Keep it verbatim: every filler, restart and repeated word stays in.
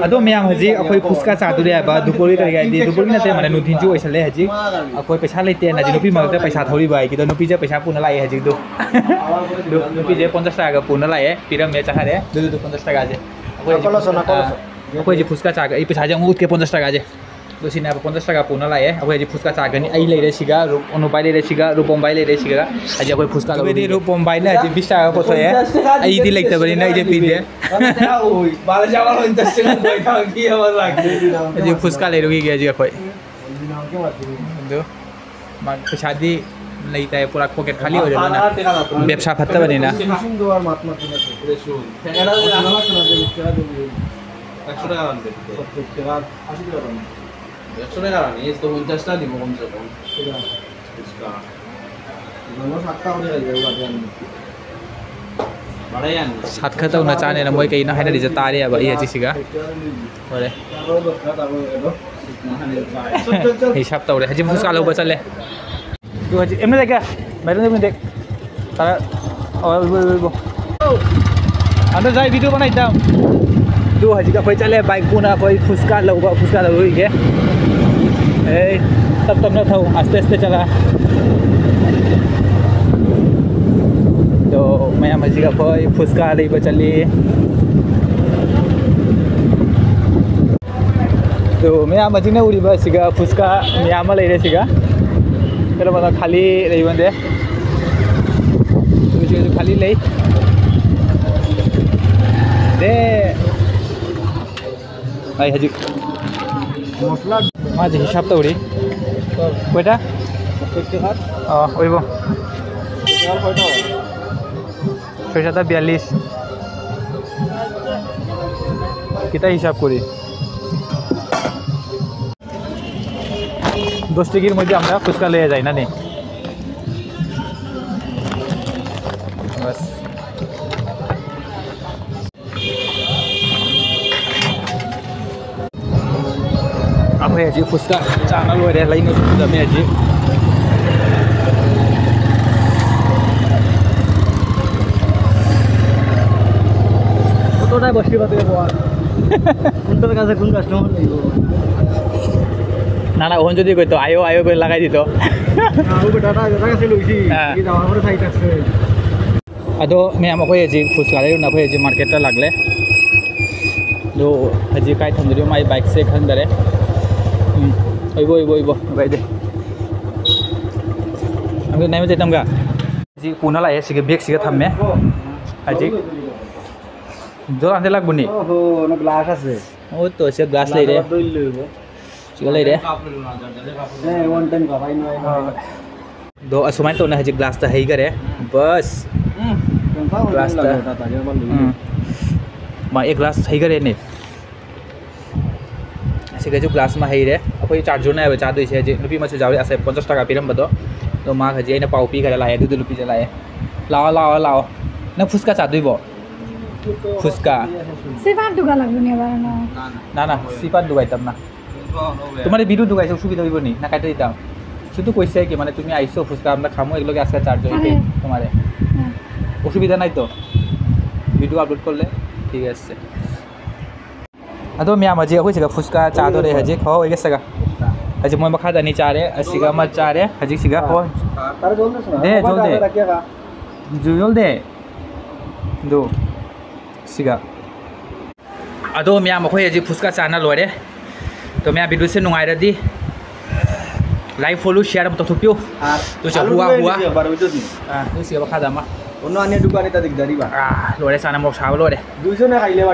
ꯑꯗꯣ ꯃꯌꯥꯝ, ꯍꯧꯖꯤꯛ ꯑꯩꯈꯣꯏ ꯐꯨꯁꯀꯥ ꯆꯥꯗꯣꯔꯦ ꯍꯥꯏꯕ꯫ ꯗꯨꯄꯣꯔꯤ ꯀꯔꯤ ꯍꯥꯏꯗꯤ, ꯗꯨꯄꯣꯔꯤ ꯅꯠꯇꯦ, ꯃꯥꯅꯦ, ꯅꯨꯡꯊꯤꯟꯁꯨ ꯑꯣꯏꯁꯜꯂꯦ꯫ ꯍꯧꯖꯤꯛ ꯑꯩꯈꯣꯏ ꯄꯩꯁꯥ ꯂꯩꯇꯦꯅ ꯍꯧꯖꯤꯛ ꯅꯨꯄꯤ ꯃꯔꯛꯇ ꯄꯩꯁꯥ ꯊꯧꯔꯤꯕ ꯍꯥꯏꯒꯤꯗꯣ, ꯅꯨꯄꯤꯁꯦ ꯄꯩꯁꯥ ꯄꯨꯅ ꯂꯥꯛꯑꯦ ꯍꯧꯖꯤꯛꯇꯣ꯫ ꯑꯗꯨ ꯅꯨꯄꯤꯁꯦ ꯄꯟꯆꯥꯁ ꯇꯥꯀꯥꯒ ꯄꯨꯅ ꯂꯥꯛꯑꯦ, ꯄꯤꯔꯝꯃꯦ, ꯆꯠꯈꯔꯦ꯫ ꯑꯗꯨꯗꯨ ꯄꯟꯆꯥꯁ ꯇꯥꯀꯥꯁꯦ ꯑꯩꯈꯣꯏ ꯍꯧꯖꯤꯛ ꯅꯥꯀꯜꯂꯣ, ꯁꯣꯝ ꯅꯥꯀꯜꯂꯣ, ꯑꯥ, ꯁꯣꯝ꯫ ꯑꯩꯈꯣꯏ ꯍꯧꯖꯤꯛ ꯐꯨꯁꯀꯥ ꯆꯥꯒꯦ꯫ ꯑꯩ ꯄꯩꯁꯥꯁꯦ ꯑꯃꯨꯛ ꯎꯠꯀꯦ, ꯄꯟꯆꯥꯁ ꯇꯥꯀꯥꯁꯦ꯫ ꯑꯗꯣ ꯁꯤꯅꯦ ꯍꯥꯏꯕ, ꯄꯟꯆꯥꯁ ꯇꯥꯀꯥ ꯄꯨꯅ ꯂꯥꯛꯑꯦ꯫ ꯑꯩꯈꯣꯏ ꯍꯧꯖꯤꯛ ꯐꯨꯁꯀꯥ ꯆꯥꯒꯅꯤ꯫ ꯑꯩ ꯂꯩꯔꯦ ꯁꯤꯒ, ꯔꯨ-, ꯑꯅꯨꯄꯥꯏ ꯂꯩꯔꯦ ꯁꯤꯒ, ꯔꯨꯄꯣꯝꯕꯥꯏ ꯂꯩꯔꯦ ꯁꯤꯒ꯫ ꯍꯧꯖꯤꯛ ꯑꯩꯈꯣꯏ ꯐꯨꯁꯀꯥ ꯑꯩꯈꯣꯏꯗꯤ ꯂꯧꯔꯨꯒꯦ꯫ ꯔꯨꯄꯣꯝꯕꯥꯏꯅ ꯍꯧꯖꯤꯛ ꯕꯤꯁ ꯇꯥꯀꯥ ꯄꯨꯊꯣꯛꯑꯦ꯫ ꯑꯩꯗꯤ ꯂꯩꯇꯕꯅꯤꯅ ꯑꯩꯗꯤ ꯄꯤꯗꯦ꯫ ꯍꯧꯖꯤꯛ ꯐꯨꯁꯀꯥ ꯂꯩꯔꯨꯈꯤꯒꯦ ꯍꯧꯖꯤꯛ ꯑꯩꯈꯣꯏ꯫ ꯑꯗꯨ ꯃꯥ ꯄꯩꯁꯥꯗꯤ ꯂꯩꯇꯦ, ꯄꯨꯔꯥ ꯄꯣꯀꯦꯠ ꯈꯥꯂꯤ ꯑꯣꯏꯔꯦ ꯂꯣꯏꯅ꯫ ꯕꯦꯕꯁꯥ ꯐꯠꯇꯕꯅꯤꯅ꯫ একশো টাকা আনবে। একশো টাকা আনবে। একশো টাকা আনবে, এই তো পঞ্চাশটা দিব কমসে কম। ফুচকা। ꯁꯥꯠ ꯈꯔ ꯇꯧꯅ ꯆꯥꯅꯦꯅ ꯃꯣꯏ ꯀꯩꯅꯣ ꯍꯥꯏꯅꯔꯤꯁꯦ ꯇꯥꯔꯦꯕ ꯑꯩ ꯍꯧꯖꯤꯛꯁꯤꯒ꯫ ꯂꯣꯏꯔꯦ꯫ ꯍꯤꯁꯥꯞ ꯇꯧꯔꯦ꯫ ꯍꯧꯖꯤꯛ ꯐꯨꯁꯀꯥ ꯂꯧꯕ ꯆꯠꯂꯦ꯫ ꯑꯗꯨ ꯍꯧꯖꯤꯛ ꯑꯦꯝ ꯑꯦꯜ ꯑꯦ ꯀꯌꯥ? ꯃꯥꯏꯔꯦꯟ ꯑꯃ ꯗꯦꯛ꯫ ꯇꯔꯥ-, ꯑꯣ, ꯑꯣꯏꯕ, ꯑꯣꯏꯕ꯫ ꯑꯗꯣ ꯖꯥꯏ ꯚꯤꯗꯤꯑꯣ ꯕꯅꯥꯏ ꯇꯥꯝ꯫ ꯑꯗꯨ ꯍꯧꯖꯤꯛ ꯑꯩꯈꯣꯏ ꯆꯠꯂꯦ, ꯕꯥꯏꯛ ꯄꯨꯅ ꯑꯩꯈꯣꯏ ꯐꯨꯁꯀꯥ ꯂꯧꯕ, ꯐꯨꯁꯀꯥ ꯂꯧꯔꯨꯏꯒꯦ꯫ ꯑꯦ, ꯇꯞ ꯇꯞꯅ ꯊꯧ, ꯑꯁꯇꯦ ꯑꯁꯇꯦ ꯆꯠꯂ꯫ ꯑꯗꯣ ꯃꯌꯥꯝ ꯍꯧꯖꯤꯛ ꯑꯩꯈꯣꯏ ꯐꯨꯁꯀꯥ ꯂꯩꯕ ꯆꯠꯂꯤ꯫ ꯑꯗꯣ ꯃꯌꯥꯝ ꯍꯧꯖꯤꯛꯅ ꯎꯔꯤꯕ ꯑꯁꯤꯒ ꯐꯨꯁꯀꯥ ꯃꯌꯥꯝ ꯑꯃ ꯂꯩꯔꯦ ꯁꯤꯒ꯫ ꯀꯩꯅꯣ ꯈꯥꯂꯤ ꯂꯩꯕꯟꯗꯦ꯫ ꯁꯤꯁꯨ ꯈꯥꯂꯤ ꯂꯩ꯫ ꯗꯦ꯫ ꯑꯩ ꯍꯧꯖꯤꯛ ꯃꯁꯂꯥ꯫ ꯃꯥꯁꯦ ꯍꯤꯁꯥꯞ ꯇꯧꯔꯤ꯫ ꯀꯣꯏꯇꯥ? ꯑꯥ, ꯑꯣꯏꯕꯣ꯫ ꯁꯣꯏꯁꯥꯇ ꯕꯤꯌꯥꯂꯤꯁ꯫ কিতা হিসাব করি? দশ টাকার মধ্যে আমরা ফুচকা লইয়া যাই না নি? বাস। ꯑꯩꯈꯣꯏ ꯍꯧꯖꯤꯛ ꯐꯨꯁꯀꯥ ꯆꯥꯅ ꯂꯣꯏꯔꯦ, ꯂꯩꯅ ꯊꯝꯃꯦ ꯍꯧꯖꯤꯛ꯫ ꯐꯣꯇꯣꯗ ꯕꯁꯤ ꯕꯇꯦ ꯕꯣ꯫ কোনটার কাছে কোন কাস্টমার নেই? না, না, ওখান যদি কইতো, "আয়ো, আয়ো" করে লাগাই দিত। না, ও বেটা, এটা, এটা কাছে লইছি। হ্যাঁ। এই যাওয়ার পরে সাইড আছে। ꯑꯗꯣ ꯃꯌꯥꯝ, ꯑꯩꯈꯣꯏ ꯍꯧꯖꯤꯛ ꯐꯨꯁꯀꯥ ꯂꯩꯔꯨꯅ ꯑꯩꯈꯣꯏ ꯍꯧꯖꯤꯛ ꯃꯥꯔꯀꯦꯠꯇ ꯂꯥꯛꯂꯦ꯫ ꯑꯗꯣ ꯍꯧꯖꯤꯛ ꯀꯥꯏ ꯊꯝꯗꯣꯏꯅꯣ ꯃꯥꯏ ꯕꯥꯏꯛꯁꯦ ꯈꯪꯗꯔꯦ꯫ ꯎꯝ, ꯑꯣꯏꯕꯣ, ꯑꯣꯏꯕꯣ, ꯑꯣꯏꯕꯣ, ꯀꯥꯏꯗꯦ꯫ ꯑꯗꯨ ꯅꯥꯏꯃ ꯆꯦ ꯇꯝꯒ꯫ ꯍꯧꯖꯤꯛ ꯄꯨꯅ ꯂꯥꯛꯑꯦ, ꯁꯤꯒꯤ ꯕꯦꯒꯁꯤꯒ ꯊꯝꯃꯦ꯫ ꯍꯧꯖꯤꯛ ꯖꯣꯔꯥꯟꯗ ꯂꯥꯛꯄꯅꯤ꯫ ꯑꯣꯍꯣ, ꯅꯪ ꯒ꯭ꯂꯥꯁ ꯑꯁꯦ꯫ ꯑꯣ, ꯇꯣ, ꯁꯤ ꯒ꯭ꯂꯥꯁ ꯂꯩꯔꯦ꯫ ꯒ꯭ꯂꯥꯁ ꯑꯗꯨ ꯂꯩꯔꯦ꯫ ꯁꯤꯒ ꯂꯩꯔꯦ꯫ ꯅꯪ ꯋꯥꯟ ꯇꯥꯏꯝ ꯀꯥꯞꯄ ꯍꯥꯏꯅꯣ ꯍꯥꯏꯅꯣ꯫ ꯑꯗꯣ ꯑꯁꯨꯃꯥꯏꯅ ꯇꯧꯅ ꯍꯧꯖꯤꯛ ꯒ꯭ꯂꯥꯁꯇ ꯍꯩꯈꯔꯦ꯫ ꯕꯁ꯫ ꯎꯝ, ꯌꯥꯝ ꯐꯥꯎꯕ ꯒ꯭ꯂꯥꯁꯇ꯫ ꯂꯥꯛꯑꯣ, ꯇꯥꯇꯥ, ꯌꯥꯝ ꯃꯥꯜꯂꯨ꯫ ꯎꯝ꯫ ꯃꯥ ꯑꯦ ꯒ꯭ꯂꯥꯁ ꯍꯩꯈꯔꯦꯅꯦ꯫ ꯑꯁꯤꯒꯁꯨ ꯒ꯭ꯂꯥꯁ ꯑꯃ ꯍꯩꯔꯦ꯫ ꯑꯩꯈꯣꯏ ꯆꯥꯔꯖꯔꯅꯦꯕ ꯆꯥꯗꯣꯏꯁꯦ ꯍꯧꯖꯤꯛ꯫ ꯅꯨꯄꯤ ꯑꯃꯁꯨ ꯌꯥꯎꯔꯤ, ꯉꯁꯥꯏ ꯄꯟꯆꯥꯁ ꯇꯥꯀꯥ ꯄꯤꯔꯝꯕꯗꯣ꯫ ꯑꯗꯣ ꯃꯥ ꯍꯧꯖꯤꯛ ꯑꯩꯅ ꯄꯥꯎ ꯄꯤꯈꯔꯦ, ꯂꯥꯛꯑꯦ꯫ ꯑꯗꯨꯗꯤ ꯅꯨꯄꯤꯁꯦ ꯂꯥꯛꯑꯦ꯫ ꯂꯥꯛꯑꯣ, ꯂꯥꯛꯑꯣ, ꯂꯥꯛꯑꯣ꯫ ꯅꯪ ꯐꯨꯁꯀꯥ ꯆꯥꯗꯣꯏꯕꯣ? ꯐꯨꯁꯀꯥ꯫ ꯁꯤ ꯄꯥꯟꯗꯨꯒ ꯂꯥꯛꯂꯨꯅꯦꯕ, ꯅꯪ? না, না, না, না, শ্রীপাদ ডুবাইতাম না। তোমার এই ভিডিও ডুবাইছে, অসুবিধা হইব নি? না, কাটাই দিতাম। শুধু কইছে কি, মানে, তুমি আইছো ফুচকা, আমরা খামু, এগুলোকে আজকে চার্জ হইতে তোমারে। হুম। অসুবিধা নাই তো? ভিডিও আপলোড করলে? ঠিক আছে। ꯑꯗꯣ ꯃꯌꯥꯝ, ꯍꯧꯖꯤꯛ ꯑꯩꯈꯣꯏ ꯁꯤꯒ ꯐꯨꯁꯀꯥ ꯆꯥꯗꯣꯔꯦ ꯍꯧꯖꯤꯛ꯫ ꯍꯣꯏ, ꯑꯣꯏꯒꯦ ꯁꯤꯒ꯫ ꯍꯧꯖꯤꯛ ꯃꯣꯏ ꯃꯈꯥꯗ ꯑꯅꯤ ꯆꯥꯔꯦ, ꯑꯁꯤꯒ ꯑꯃ ꯆꯥꯔꯦ, ꯍꯧꯖꯤꯛ ꯁꯤꯒ꯫ ꯍꯣꯏ꯫ ꯗꯦ, ꯖꯣꯜ ꯗꯦ꯫ ꯖꯣꯜ ꯗꯦ꯫ ꯑꯗꯨ ꯁꯤꯒ꯫ ꯑꯗꯣ ꯃꯌꯥꯝ, ꯑꯩꯈꯣꯏ ꯍꯧꯖꯤꯛ ꯐꯨꯁꯀꯥ ꯆꯥꯅ ꯂꯣꯏꯔꯦ꯫ ꯑꯗꯣ ꯃꯌꯥꯝ, ꯚꯤꯗꯤꯑꯣꯁꯦ ꯅꯨꯡꯉꯥꯏꯔꯗꯤ ꯂꯥꯏꯛ, ꯐꯣꯂꯣ, ꯁꯤꯌꯥꯔ ꯑꯃ ꯇꯧꯊꯣꯛꯄꯤꯌꯨ꯫ ꯑꯥ, ꯑꯗꯨ ꯁꯤꯒ ꯑꯂꯨ ꯍꯨꯋꯥ ꯂꯣꯏꯔꯦ ꯍꯨꯋꯥ꯫ ꯁꯤꯒ ꯕꯥꯔꯕꯤꯀ꯭ꯌꯨ ꯁꯤꯒ꯫ ꯑꯥ, ꯑꯗꯨ ꯁꯤꯒ ꯃꯈꯥꯗ ꯑꯃ꯫ ꯑꯣ, ꯅꯣꯏ ꯑꯅꯤ ꯗꯨꯀꯥꯟ ꯏꯇꯥ ꯗꯤꯒꯗꯥꯔꯤꯕ? ꯑꯥ, ꯂꯣꯏꯔꯦ, ꯆꯥꯅ ꯃꯣꯔꯣꯛ ꯁꯥꯕ ꯂꯣꯏꯔꯦ꯫ ꯗꯨꯏꯖꯅ ꯈꯥꯏꯂꯦꯕ꯫